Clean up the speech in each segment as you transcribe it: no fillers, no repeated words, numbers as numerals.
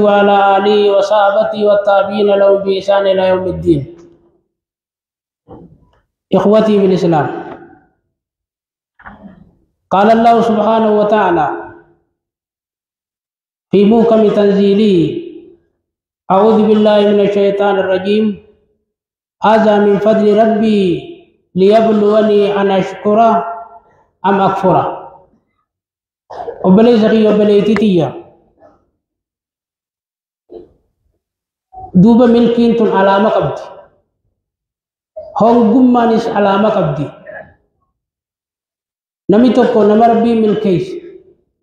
وعلى آله وصحبه والتابعين لهم بإحسان إلى يوم الدين. إخوتي بالإسلام، قال الله سبحانه وتعالى في محكم تنزيله: أعوذ بالله من الشيطان الرجيم، هذا من فضل ربي ليبلوني أن أشكر أم أكفر. Obboleessa kiyya, obboleettii tiyya, duuba milkiin tun alaama qabdi, hongummaanis alaama qabdi. Namni tokko nama Rabbiin milkeesse,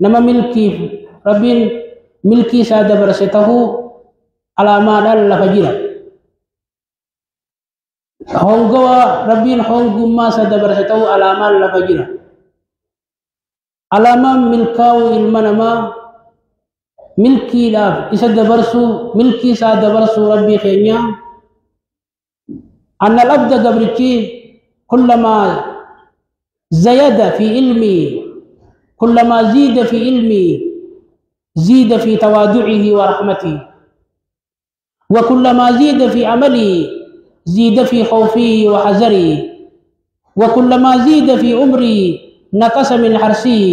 nama milkiif Rabbiin milkii isaa dabarse tahuu alaamaadhaan lafa jira. Hongowa Rabbiin hongummaa isaa dabarse tahuu alaamaan lafa jira. Alaamaan milkaa'uu ilma namaa milkiidhaaf isa dabarsuu, milkii isaa dabarsuu Rabbii keenya, أن العبد gabrichi كلما زيد في علمي، كلما زيد في علمي زيد في تواضعه ورحمته، وكلما زيد في عمله زيد في خوفه وحذره، وكلما زيد في عمره نقص من حرصه،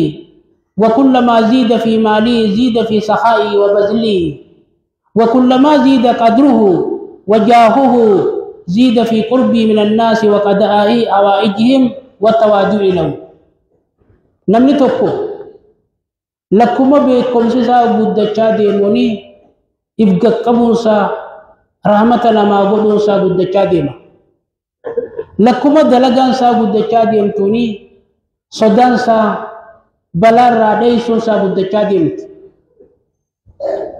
وكلما زيد في ماله زيد في سخائه وبذله، وكلما زيد قدره وجاهه زيد في قربه من الناس وقضاء حوائجهم والتواضع له. Namni tokko lakkuma beekumsi isaa guddachaa deemuuni if qaqqabuunsaa, rahmata namaa godhuunsaa guddachaa deema. Lakkuma dalagaan isaa guddachaa deemtuuni sodaansaa, balaarraa dheessuunsaa guddachaa deemti.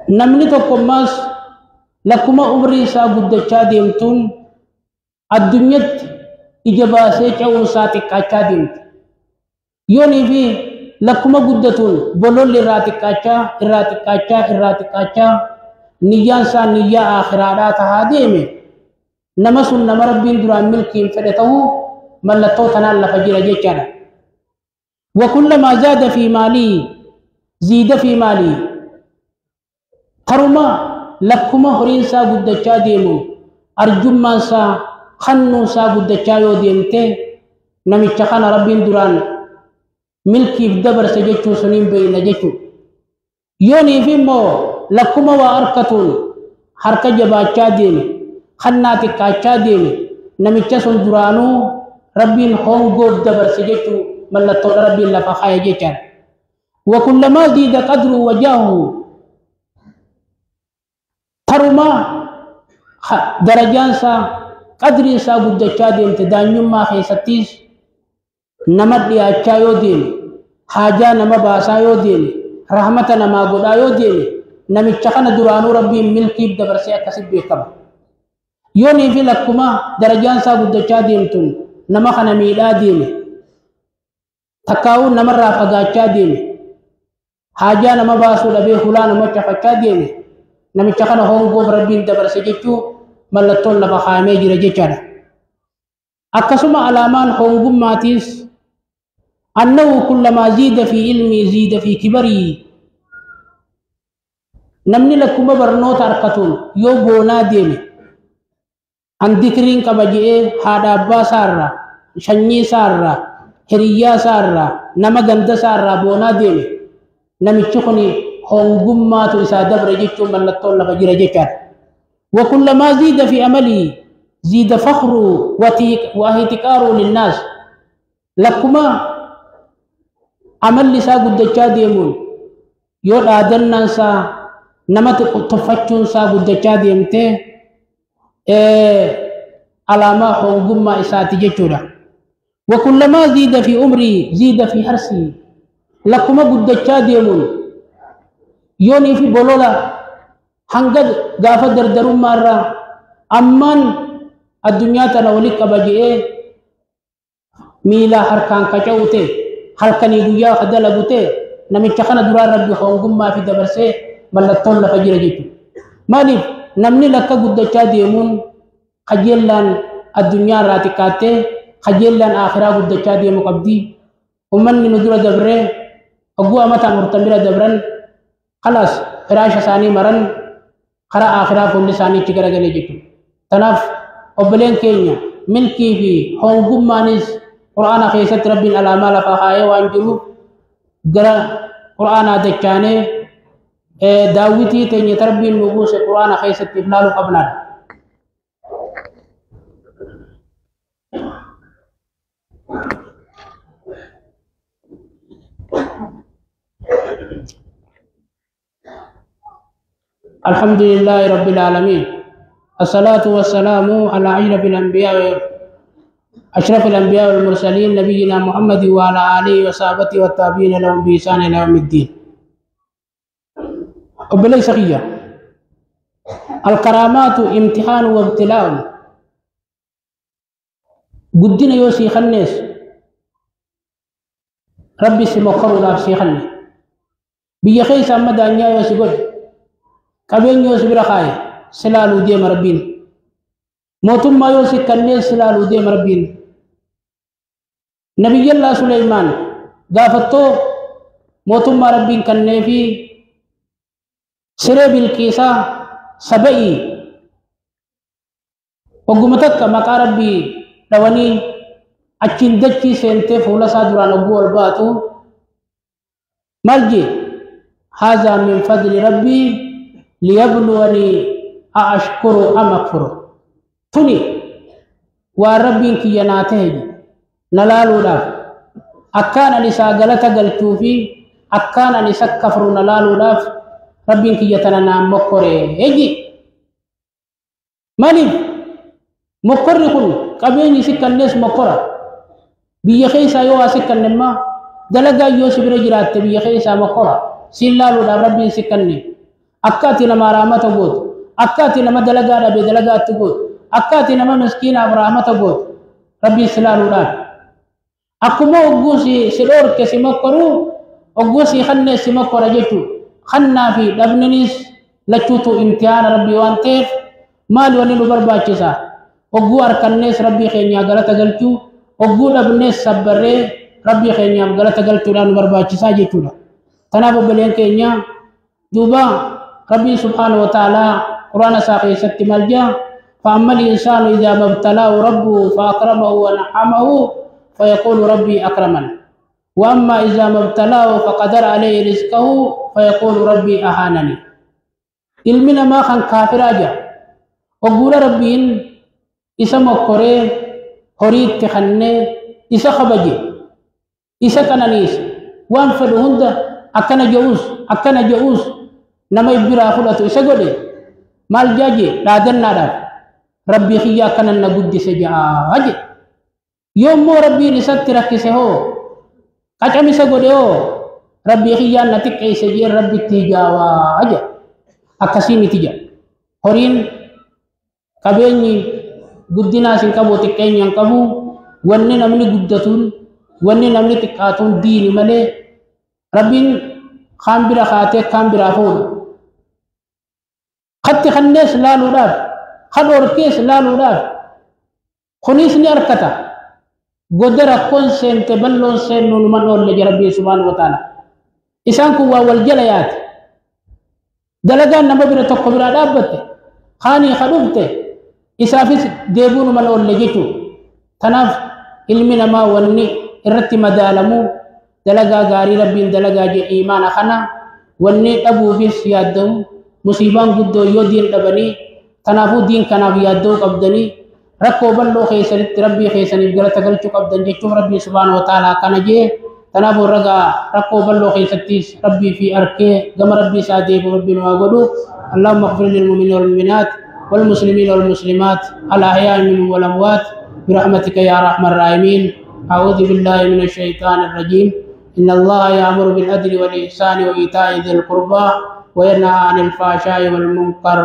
Namni tokko ammaas lakkuma umrii isaa guddachaa deemtuun addunyatti ija baasee ce'uunsaa xiqqaachaa deemti. Yoonii fi lakkuma guddatuun bololli irraa xiqqaachaa, irraa xiqqaachaa, irraa xiqqaachaa, niyyaan isaa niyyaa aakhiraadhaa tahaa deeme, nama sun nama Rabbiin duraan milkiin fedhe ta'uu mallattoo tanaan lafa jira jechaadha. وكلما زاد في مالي زيد في مالي، taruma lakkuma horiinsaa guddachaa deemu arjummaansaa, kannuunsaa guddachaa yoo deemte, namicha kana Rabbiin duraan milkiif dabarse jechuu suniin beeyna jechuu. Yooniif immoo lakkuma waa harkatuun harka jabaachaa deeme, kannaa xiqqaachaa deeme, namicha sun duraanuu Rabbiin hongoof dabarse jechuu mallattoodha Rabbiin lafa kaaya jechaadha. وكلما زيد قدره وجاهه، taruma darajaansaa, qadriin isaa guddachaa deemte, daanyummaa keessattis nama dhiyaachaa yoo deeme, haajaa nama baasaa yoo deeme, rahmata namaa godhaa yoo deeme, namicha kana duraanuu Rabbiin milkiif dabarsee akkasitti beekama. Yoonii fi lakkuma darajaan isaa guddachaa deemtuun nama kana miidhaa deeme, takkaa'uu namarraa fagaachaa deeme, haajaa nama baasuu dhabee hulaa nama cafachaa deeme, namicha kana hongoof Rabbiin dabarse jechuu mallattoon lafa kaa'amee jira jechaadha. Akkasuma alaamaan hongummaatiis أنه كلما زيد في علمي زيد في كبري. Namni lakkuma barnoota harkatuun yoo boonaa deeme, an dikriin qaba je'ee haadha abbaa isaarraa, sanyii isaarraa, hiriyyaa isaarraa, nama ganda isaarraa boonaa deeme, namichi kun hongummaatu isaa dabre jechuun mallattoon lafa jira jechaadha. وكلما زيد في عملي زيد فخره واحتقاره للناس. Lakkuma amalli isaa guddachaa deemuun yoo dhaadannaan isaa, nama tuffachuun isaa guddachaa deemte, alaamaa hongummaa isaati jechuudha. وكلما زيد في عمري زيد في حرصي. Lakkuma guddachaa deemuun yoonii fi bolola hanga gaafa dardarummaarraa ammaan addunyaa tana walitti qaba je'ee miilaa harkaan kaca'u ta'e, halkanii guyyaa ka dalagu ta'e, namicha kana duraan Rabbi hongummaa fi dabarsee mallattoon lafa jira jechuudha. Maaliif? Namni lakka guddachaa deemuun kajeellaan addunyaa irraa xiqqaattee kajeellaan akhiraa guddachaa deemu qabdi. Uummanni nu dura dabree hogguu amata 40 bira dabran, khalaas firaasha isaanii maran. Karaa akhiraa fuulli isaanii itti garagalee jechuudha. Tanaaf obboleen keenya milkii fi hongummaanis qur'aana keessatti rabbiin alaamaa lafaa kaayee waan jiruuf gara qur'aanaa dachaanee daawwitii teenya rabbiin nu buuse qur'aana keessatti ilaaluu qabnaadha. الحمد لله رب العالمين، الصلاة والسلام على أشرف الأنبياء والمرسلين نبينا محمد وعلى آله وصحبه والتابعين لهم بإحسان إلى يوم الدين. وبلي سخية الكرامات امتحان وابتلاء. قدنا يوسي خنيس ربي سمكر ولا سيخني بيخيس أما دانيا يوسي قد qabeenyi yoo si bira kaaye silaaluu deema rabbiin, mootummaa yoo si kanneen silaaluu deema rabbiin. Nabiyyallaa Suleymaan gaafattoo mootummaa rabbiin kannee fi siree Bilqiisaa saba'ii ogguma takka maqaa rabbii dhawanii achiin dachii seentee fuula isaa duraan ogguu ol baatu maal jee? Haazaa min fadli rabbii liyabluwanii أأشكر أم أكفر. توني وربين كي يناته نلالو لاف أكان لسا غلطة غلطو في أكان لسا كفر نلالو لاف ربين كي يتنانا مكوري هجي مالي مكوري كن قبيني سكن ناس مكورا بيخيسا يوا سكن نما دلقا يوسف رجرات بيخيسا مكورا سلالو لاف ربين سكن أكاتي لما رامته قوت أكاتي لما دلقا ربي دلقا تقوت أكاتي لما مسكين أبراهمته قوت ربي سلالو لاف أكما أقوسي سلور كسمكرو أقوسي خنّي سمكرا جتو خنّا في لبنانيس لچوتو امتحان ربي وانتيف مال ونلو برباچسا أقو أركنّيس ربي خينيا غلطة غلطو أقو لبنانيس سبري ربي خينيا غلطة غلطو لانو برباچسا جتو تنابو بلين كينيا دوبا ربي سبحانه وتعالى قرآن ساقي ست ملجا فأما الإنسان إذا ما ابتلاه ربه فأكرمه ونعمه فيقول ربي أكرمن وأما إذا ما ابتلاه فقدر عليه رزقه فيقول ربي أهانني. علمنا ما خان كافر أجا وقول ربي إن إسا مكوري هريد تخني إسا خبجي إسا كنانيس وانفدهند أكنا جوز أكنا جوز نما يبرا خلته إسا قولي مال جاجي لا دنا ربي خيا كان نقد سجا أجي يوم مو ربي نسات ركسه هو قدامي سجوده ربي خيا نتك أي سجير ربي تيجا أجي أكسيني تيجا هرين كبيني قدنا سنكبو تكين ينكبو ونن أمني قدتون ونن أمني تكاتون ديني ملي ربي خام برا خاتي خام برا فول خط خنيس لا نوراب خد أوركيس لا نوراب خنيس نيركتا قدر كون سين تبلون سين نون من أول ربي سبحانه وتعالى إسان كوا والجليات دلقان نما بira tokko bira dhaabbatte kaanii kadhufte isaafis deebuun man oolle jechuu. Tanaaf ilmi namaa wanni irratti madaalamuu dalagaa gaarii rabbiin dalagaa jee iimaana kana wanni dhabuufis yaaddamu musiibaan guddoo yoo diin dhabanii tanaafuu diin kanaaf yaadda'uu qabdanii rakkoo bal'oo keessanitti rabbii keessaniif galata galchuu qabdan jechuuf rabbii subhaanahu wa ta'aalaa kana jee tanaafuu ragaa rakkoo bal'oo keessattis rabbii fi arkee gama rabbii isaa deebi'u rabbiin waa godhu. اللهم اغفر للمؤمنين والمؤمنات والمسلمين والمسلمات الأحياء منهم والأموات برحمتك يا أرحم الراحمين. أعوذ بالله من الشيطان الرجيم. إن الله يأمر بالعدل والإحسان وإيتاء ذي القربى وينهى عن الفحشاء والمنكر